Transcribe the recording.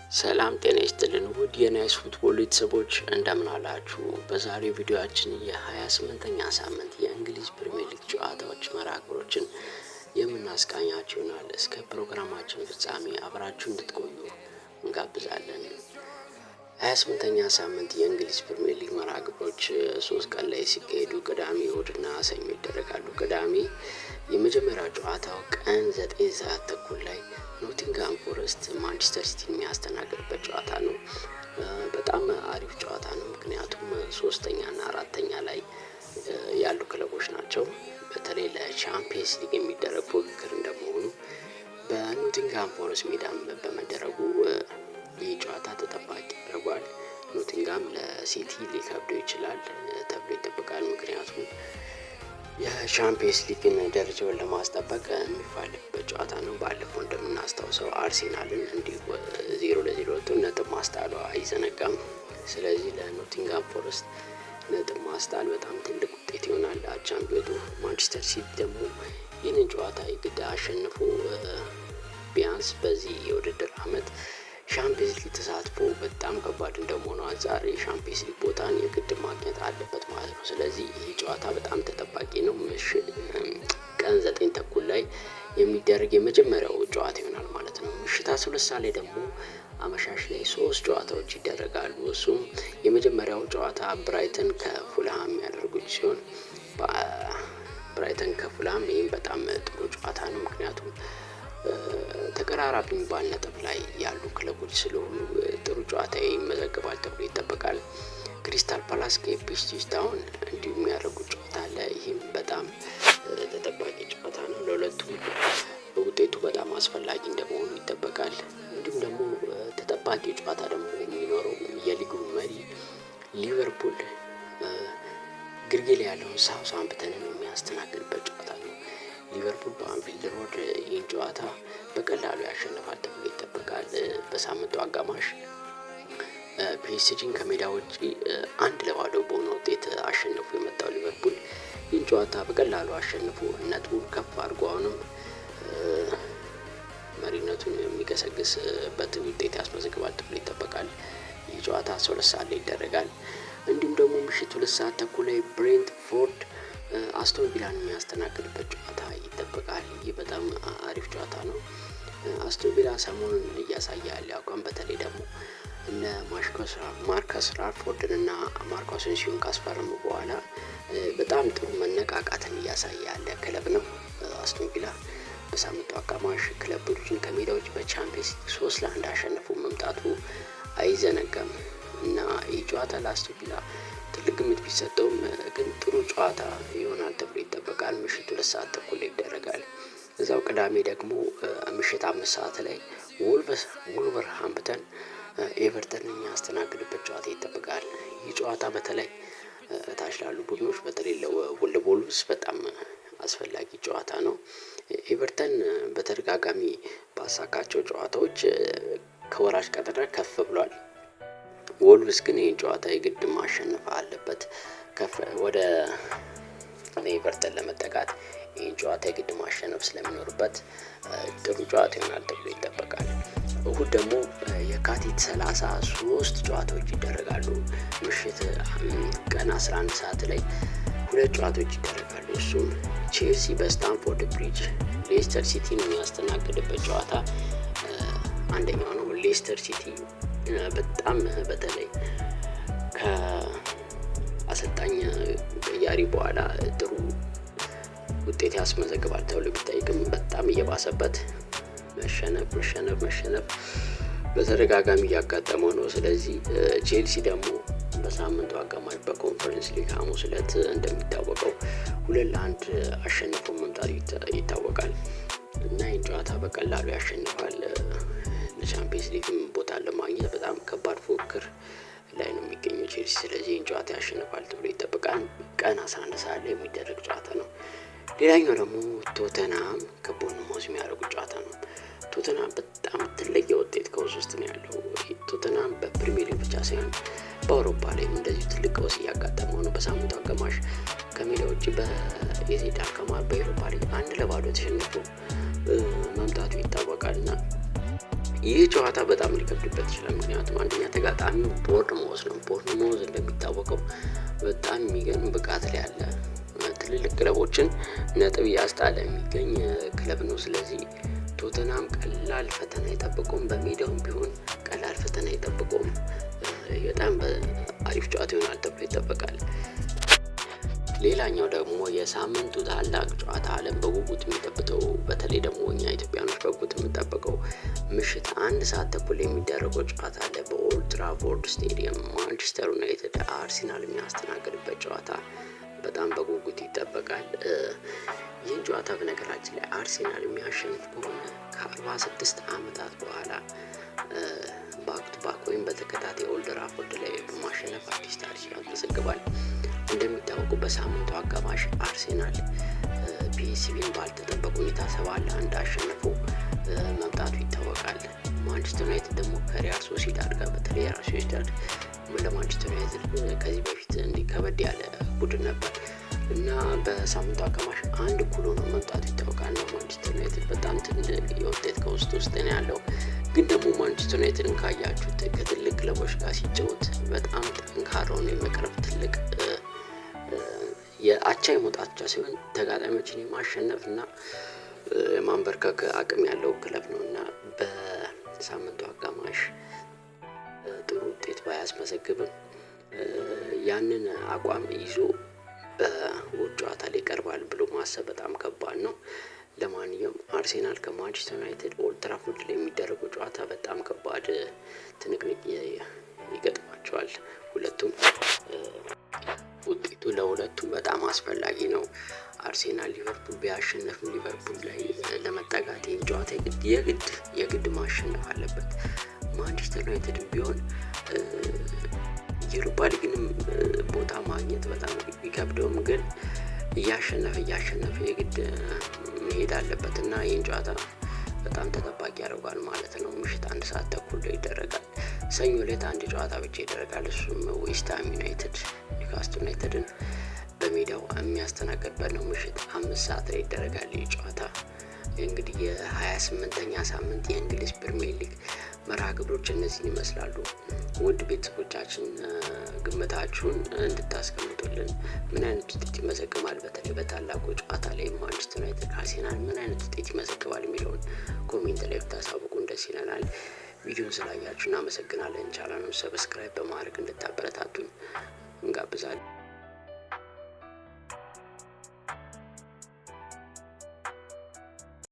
ሰላም ጤና ይስጥልን ውድ የናይስ ፉትቦል ቤተሰቦች፣ እንደምን አላችሁ? በዛሬው ቪዲዮአችን የ28ኛ ሳምንት የእንግሊዝ ፕሪሚየር ሊግ ጨዋታዎች መርሃ ግብሮችን የምናስቃኛችሁ ይሆናል። እስከ ፕሮግራማችን ፍጻሜ አብራችሁ እንድትቆዩ እንጋብዛለን። 28ኛ ሳምንት የእንግሊዝ ፕሪሚየር ሊግ መርሃ ግብሮች 3 ቀን ላይ ሲካሄዱ ቅዳሜ፣ እሁድና ሰኞ ይደረጋሉ። ቅዳሜ የመጀመሪያው ጨዋታው ቀን 9:30 ላይ ኖቲንግሃም ፎረስት ማንቸስተር ሲቲ የሚያስተናግድበት ጨዋታ ነው። በጣም አሪፍ ጨዋታ ነው። ምክንያቱም ሶስተኛና አራተኛ ላይ ያሉ ክለቦች ናቸው። በተለይ ለቻምፒየንስ ሊግ የሚደረግ ፉክክር እንደመሆኑ በኖቲንግሃም ፎረስት ሜዳም በመደረጉ ይህ ጨዋታ ተጠባቂ ያደርገዋል። ኖቲንግሃም ለሲቲ ሊከብደው ይችላል ተብሎ ይጠበቃል። ምክንያቱም የቻምፒየንስ ሊግን ደረጃውን ለማስጠበቅ የሚፋለምበት ጨዋታ ነው። ባለፈው እንደምናስታውሰው አርሴናልን እንዲሁ 0-0 ወጥቶ ነጥብ ማስጣሉ አይዘነጋም። ስለዚህ ለኖቲንግሃም ፎረስት ነጥብ ማስጣል በጣም ትልቅ ውጤት ይሆናል አቻም ቢወጡ። ማንቸስተር ሲቲ ደግሞ ይህንን ጨዋታ የግድ አሸንፎ ቢያንስ በዚህ የውድድር አመት ሻምፒየንስ ሊግ ተሳትፎ በጣም ከባድ እንደመሆኑ አንፃር የሻምፒየንስ ሊግ ቦታን የግድ ማግኘት አለበት ማለት ነው። ስለዚህ ይህ ጨዋታ በጣም ተጠባቂ ነው። ቀን 9:30 ላይ የሚደረግ የመጀመሪያው ጨዋታ ይሆናል ማለት ነው። ምሽት 12 ሰዓት ላይ ደግሞ አመሻሽ ላይ ሶስት ጨዋታዎች ይደረጋሉ። እሱም የመጀመሪያው ጨዋታ ብራይተን ከፉልሃም የሚያደርጉት ሲሆን፣ ብራይተን ከፉልሃም ይህም በጣም ጥሩ ጨዋታ ነው። ምክንያቱም ተቀራራቢ የሚባል ነጥብ ላይ ያሉ ክለቦች ስለሆኑ ጥሩ ጨዋታ ይመዘግባል ተብሎ ይጠበቃል። ክሪስታል ፓላስ ከኢፕስዊች ታውን እንዲሁ የሚያደርጉት ጨዋታ አለ። ይህም በጣም ተጠባቂ ጨዋታ ነው። ለሁለቱም ውጤቱ በጣም አስፈላጊ እንደመሆኑ ይጠበቃል። እንዲሁም ደግሞ ተጠባቂ ጨዋታ ደግሞ የሚኖረው የሊጉ መሪ ሊቨርፑል ግርጌ ላይ ያለውን ሳውዝሃምፕተንን የሚያስተናግድበት ጨዋታ ነው። ሊቨርፑል በአንፊልድ ሮድ ይህን ጨዋታ በቀላሉ ያሸንፋል ተብሎ ይጠበቃል። በሳምንቱ አጋማሽ ፒኤስጂን ከሜዳ ውጪ 1-0 በሆነ ውጤት አሸንፎ የመጣው ሊቨርፑል ይህን ጨዋታ በቀላሉ አሸንፎ ነጥቡን ከፍ አድርጎ አሁንም መሪነቱን የሚገሰግስበት ውጤት ያስመዘግባል ተብሎ ይጠበቃል። ይህ ጨዋታ 12 ሰዓት ላይ ይደረጋል። እንዲሁም ደግሞ ምሽት 2:30 ላይ ብሬንትፎርድ አስቶን ቪላን የሚያስተናግድበት ጨዋታ ይጠበቃል። ይህ በጣም አሪፍ ጨዋታ ነው። አስቶን ቪላ ሰሞኑን እያሳየ ያለ አቋም፣ በተለይ ደግሞ እነ ማርከስ ራሽፎርድን እና ማርኮ አሴንሲዮን ካስፈረሙ በኋላ በጣም ጥሩ መነቃቃትን እያሳየ ያለ ክለብ ነው። አስቶን ቪላ በሳምንቱ አጋማሽ ክለብ ብሩጅን ከሜዳ ውጭ በቻምፒየንስ ሊግ 3-1 አሸንፎ መምጣቱ አይዘነጋም እና ይህ ጨዋታ ለአስቶን ቪላ ትልቅ ግምት ቢሰጠውም ግን ጥሩ ጨዋታ ይሆናል ተብሎ ይጠበቃል። ምሽት 2:30 ይደረጋል። እዛው ቅዳሜ ደግሞ ምሽት 5 ሰዓት ላይ ወልቨርሃምፕተን ኤቨርተን የሚያስተናግድበት ጨዋታ ይጠበቃል። ይህ ጨዋታ በተለይ ታች ላሉ ቡድኖች፣ በተለይ ለወልቭስ በጣም አስፈላጊ ጨዋታ ነው። ኤቨርተን በተደጋጋሚ ባሳካቸው ጨዋታዎች ከወራጅ ቀጠና ከፍ ብሏል። ወልቭስ ግን ይህን ጨዋታ የግድ ማሸነፍ አለበት። ከፍ ወደ ኤቨርተን ለመጠጋት ይህን ጨዋታ የግድ ማሸነፍ ስለሚኖርበት ጥሩ ጨዋታ ይሆናል ተብሎ ይጠበቃል። እሁድ ደግሞ የካቲት 33 ጨዋታዎች ይደረጋሉ። ምሽት ቀን 11 ሰዓት ላይ ሁለት ጨዋታዎች ይደረጋሉ። እሱም ቼልሲ በስታንፎርድ ብሪጅ ሌስተር ሲቲን የሚያስተናግድበት ጨዋታ አንደኛው ነው። ሌስተር ሲቲ በጣም በተለይ ከአሰልጣኝ ቅያሪ በኋላ ጥሩ ውጤት ያስመዘግባል ተብሎ ቢጠይቅም በጣም እየባሰበት መሸነፍ፣ መሸነፍ፣ መሸነፍ በተደጋጋሚ እያጋጠመው ነው። ስለዚህ ቼልሲ ደግሞ በሳምንቱ አጋማሽ በኮንፈረንስ ሊግ ሐሙስ ዕለት እንደሚታወቀው 2-1 አሸንፎ መምጣቱ ይታወቃል እና ይህን ጨዋታ በቀላሉ ያሸንፋል። ለቻምፒየንስ ሊግም ቦታ ለማግኘት በጣም ከባድ ፉክክር ላይ ነው የሚገኘው ቼልሲ። ስለዚህ ይህን ጨዋታ ያሸንፋል ተብሎ ይጠበቃል። ቀን 11 ሰዓት ላይ የሚደረግ ጨዋታ ነው። ሌላኛው ደግሞ ቶተንሃም ከቦርንማውዝ የሚያደርጉት ጨዋታ ነው። ቶተንሃም በጣም ትልቅ የውጤት ቀውስ ውስጥ ነው ያለው። ቶተንሃም በፕሪሚየር ሊግ ብቻ ሳይሆን በአውሮፓ ላይም እንደዚሁ ትልቅ ቀውስ እያጋጠመው ነው። በሳምንቱ አጋማሽ ከሜዳ ውጭ በኤዜድ አልካማር በኤሮፓ ሊግ 1-0 ተሸንፎ መምጣቱ ይታወቃል እና ይህ ጨዋታ በጣም ሊከብድበት ይችላል። ምክንያቱም አንደኛ ተጋጣሚው ቦርንሞዝ ነው። ቦርንሞዝ እንደሚታወቀው በጣም የሚገርም ብቃት ላይ ያለ፣ ትልልቅ ክለቦችን ነጥብ እያስጣለ የሚገኝ ክለብ ነው። ስለዚህ ቶተናም ቀላል ፈተና አይጠብቀውም። በሜዳውም ቢሆን ቀላል ፈተና አይጠብቀውም። በጣም አሪፍ ጨዋታ ይሆናል ተብሎ ይጠበቃል። ሌላኛው ደግሞ የሳምንቱ ታላቅ ጨዋታ፣ ዓለም በጉጉት የሚጠብቀው፣ በተለይ ደግሞ እኛ ኢትዮጵያኖች በጉጉት የምንጠብቀው ምሽት 1 ሰዓት ተኩል የሚደረገው ጨዋታ አለ። በኦልድ ትራፎርድ ስቴዲየም ማንቸስተር ዩናይትድ አርሴናል የሚያስተናግድበት ጨዋታ በጣም በጉጉት ይጠበቃል። ይህን ጨዋታ በነገራችን ላይ አርሴናል የሚያሸንፍ ከሆነ ከ46 ዓመታት በኋላ back to back ወይም በተከታታይ ኦልድ ትራፎርድ ላይ በማሸነፍ አዲስ ታሪክ ያስመዘግባል። እንደሚታወቀው በሳምንቱ አጋማሽ አርሴናል ፒኤስቪን ባልተጠበቀ ሁኔታ 7-1 አሸንፎ መምጣቱ ይታወቃል። ማንቸስተር ዩናይትድ ደግሞ ከሪያል ሶሲዳድ ጋር፣ በተለይ ሪያል ሶሲዳድ ለማንቸስተር ዩናይትድ ከዚህ በፊት እንዲህ ከበድ ያለ ቡድን ነበር እና በሳምንቱ አጋማሽ አንድ እኩል ሆኖ መምጣቱ ይታወቃል። እና ማንቸስተር ዩናይትድ በጣም ትልቅ የውጤት ከውስጥ ውስጥ ነው ያለው። ግን ደግሞ ማንቸስተር ዩናይትድን ካያችሁት ከትልቅ ክለቦች ጋር ሲጫወት በጣም ጠንካራ ሆኖ የመቅረብ፣ ትልቅ የአቻ የመውጣት ብቻ ሳይሆን ተጋጣሚዎችን የማሸነፍ እና የማንበርከክ አቅም ያለው ክለብ ነው። እና በሳምንቱ አጋማሽ ጥሩ ውጤት ባያስመዘግብም ያንን አቋም ይዞ በእሁድ ጨዋታ ላይ ይቀርባል ብሎ ማሰብ በጣም ከባድ ነው። ለማንኛውም አርሴናል ከማንቸስተር ዩናይትድ ኦልድ ትራፎርድ ላይ የሚደረገው ጨዋታ በጣም ከባድ ትንቅንቅ ይገጥማቸዋል። ሁለቱም ውጤቱ ለሁለቱም በጣም አስፈላጊ ነው። አርሴናል ሊቨርፑል ቢያሸንፍም ሊቨርፑል ላይ ለመጠጋት ይህን ጨዋታ የግድ የግድ ማሸነፍ አለበት። ማንቸስተር ዩናይትድም ቢሆን የዩሮፓ ሊግንም ቦታ ማግኘት በጣም ቢከብደውም ግን እያሸነፈ እያሸነፈ የግድ መሄድ አለበት እና ይህን ጨዋታ በጣም ተጠባቂ ያደርጓል ማለት ነው። ምሽት 1 ሰዓት ተኩል ላይ ይደረጋል። ሰኞ ዕለት አንድ ጨዋታ ብቻ ይደረጋል። እሱም ዌስትሃም ዩናይትድ ኒውካስትል ዩናይትድን በሜዳው የሚያስተናግድበት ነው። ምሽት 5 ሰዓት ላይ ይደረጋል ይህ ጨዋታ። እንግዲህ የ28ኛ ሳምንት የእንግሊዝ ፕሪሚየር ሊግ መርሃ ግብሮች እነዚህን ይመስላሉ። ውድ ቤተሰቦቻችን፣ ግምታችሁን እንድታስቀምጡልን፣ ምን አይነት ውጤት ይመዘግባል፣ በተለይ በታላቁ ጨዋታ ላይ ማንቸስተር ዩናይትድ ከአርሴናል ምን አይነት ውጤት ይመዘግባል የሚለውን comment ላይ ብታሳውቁን ደስ ይለናል። ቪዲዮን ስላያችሁ እናመሰግናለን። ቻናሉን subscribe በማድረግ እንድታበረታቱን እንጋብዛለን።